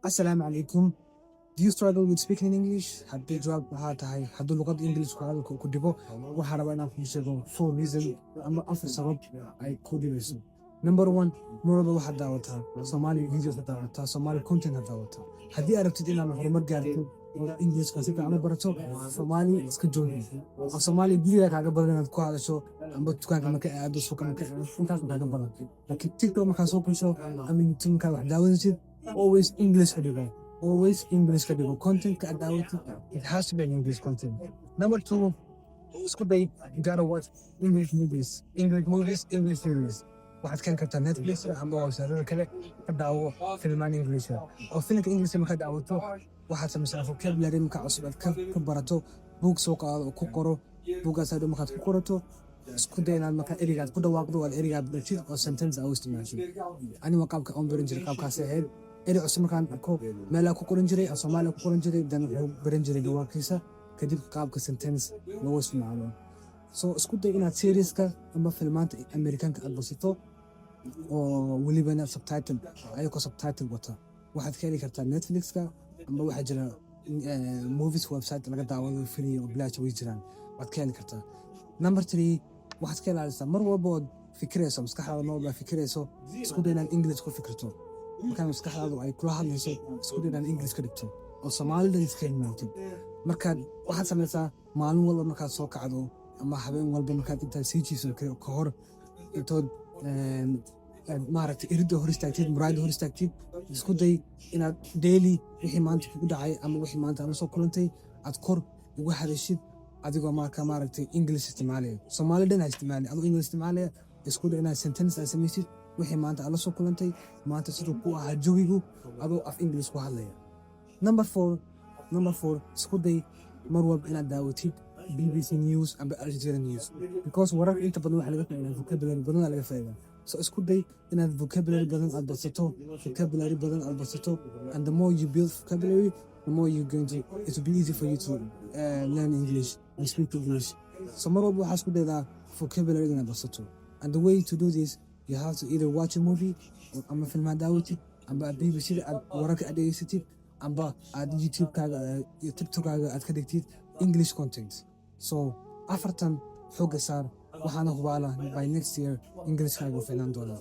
Assalamu alaikum. Do you struggle with speaking in English? Haddii jawaabtu haa tahay, hadduu luqadda English ku hadalka ku dhibo, waxaa rabaa inaan kuu sheego four reason ama afar sabab ay ku dhibayso. Number one, mar walba waxaad daawataa Somali videos, aad daawataa Somali content aad daawataa. Haddii aad rabtid inaad horumar gaarto oo Englishka si fiican u barato, Somali iska joogi. Af Somali guriga kaaga badan inaad ku hadasho, amba dukaanka marka aado, suuqa marka aado, intaas kaaga badan. Laakiin TikTok markaa soo gasho ama YouTube markaa wax daawanaysid, always English ka dhigo. Always English ka dhigo. Content-ka aad daawatid, it has to be an English content. Number two, isku day, you gotta watch English movies. English movies, English series. Waxaad keeni kartaa Netflix ama website kale, ka daawo filmaan English ah. Oo filimka English markaad daawato, waxaad samaysaa vocabulary markaa cusub aad ka barato. Buug soo qaado oo ku qoro. Buuggaas hadhow markaad ku qorato, isku day inaad markaa ereygaad ku dhawaaqdo, aad ereygaad bartid oo sentence aad u isticmaashid. Ani waa qaabka aan baran jiray, qaabkaas ahayd. Erey cusub markaan arko, meelaa ku qoran jiray, af Soomaaliya ku qoran jiray, dan wuxuu baran jiray dhawaaqiisa, kadib qaabka sentence loogu isticmaalo. So isku day inaad serieska ama filmaanta Amerikaanka aad basato, oo welibana subtitle, ayagoo subtitle wata. Waxaad ka heli kartaa Netflixka, ama waxaa jira movies website laga daawado free oo bilaash way jiraan, waad ka heli kartaa. Number three, waxaad ka ilaalisaa mar walba ood fikirayso, maskaxdaada mar walba fikirayso, isku day inaad English ku fikirto. Markaa maskaxdaadu ay kula hadlayso, isku day inaad English ka dhigto oo Soomaalida iska hilmaamtid. Markaad waxaad samaysaa, maalin walba markaad soo kacdo ama habeen walba markaad intaad sii jiiso ka hor, intood aad maaragtay iridda hor istaagtid, muraayadda hor istaagtid, isku day inaad daily wixii maanta kugu dhacay ama wixii maanta aad la soo kulantay aad kor uga hadashid, adigoo marka maaragtay English isticmaalaya. Soomaali dhan ha isticmaalaya, adoo English isticmaalaya. Isku day inaad sentence aad samaysid, wixii maanta aad la soo kulantay, maanta siduu ku ahaa jawigu, adoo af English ku hadlaya. Number four, isku day mar walba inaad daawatid BBC News amba Al Jazeera News, because wararka inta badan waxaa laga faa'iidaa vocabulary badan aa laga faa'iidaa. So isku day inaad vocabulary badan aad badsato, vocabulary badan aad badsato, and the more you build vocabulary, the more you going to it will be easy for you to learn English and speak English. So mar walba waxaa isku daydaa vocabulary inaad badsato, and the way to do this, you have to either watch a movie ama film aad daawatid, amba aad BBC aad wararka aad dhegeysatid, amba aad YouTube-kaaga iyo TikTok-kaaga aad ka dhigtid English content. So afartan xooga saar, waxaana hubaala by next year Englishkaaga uu fiicnaan doonaa.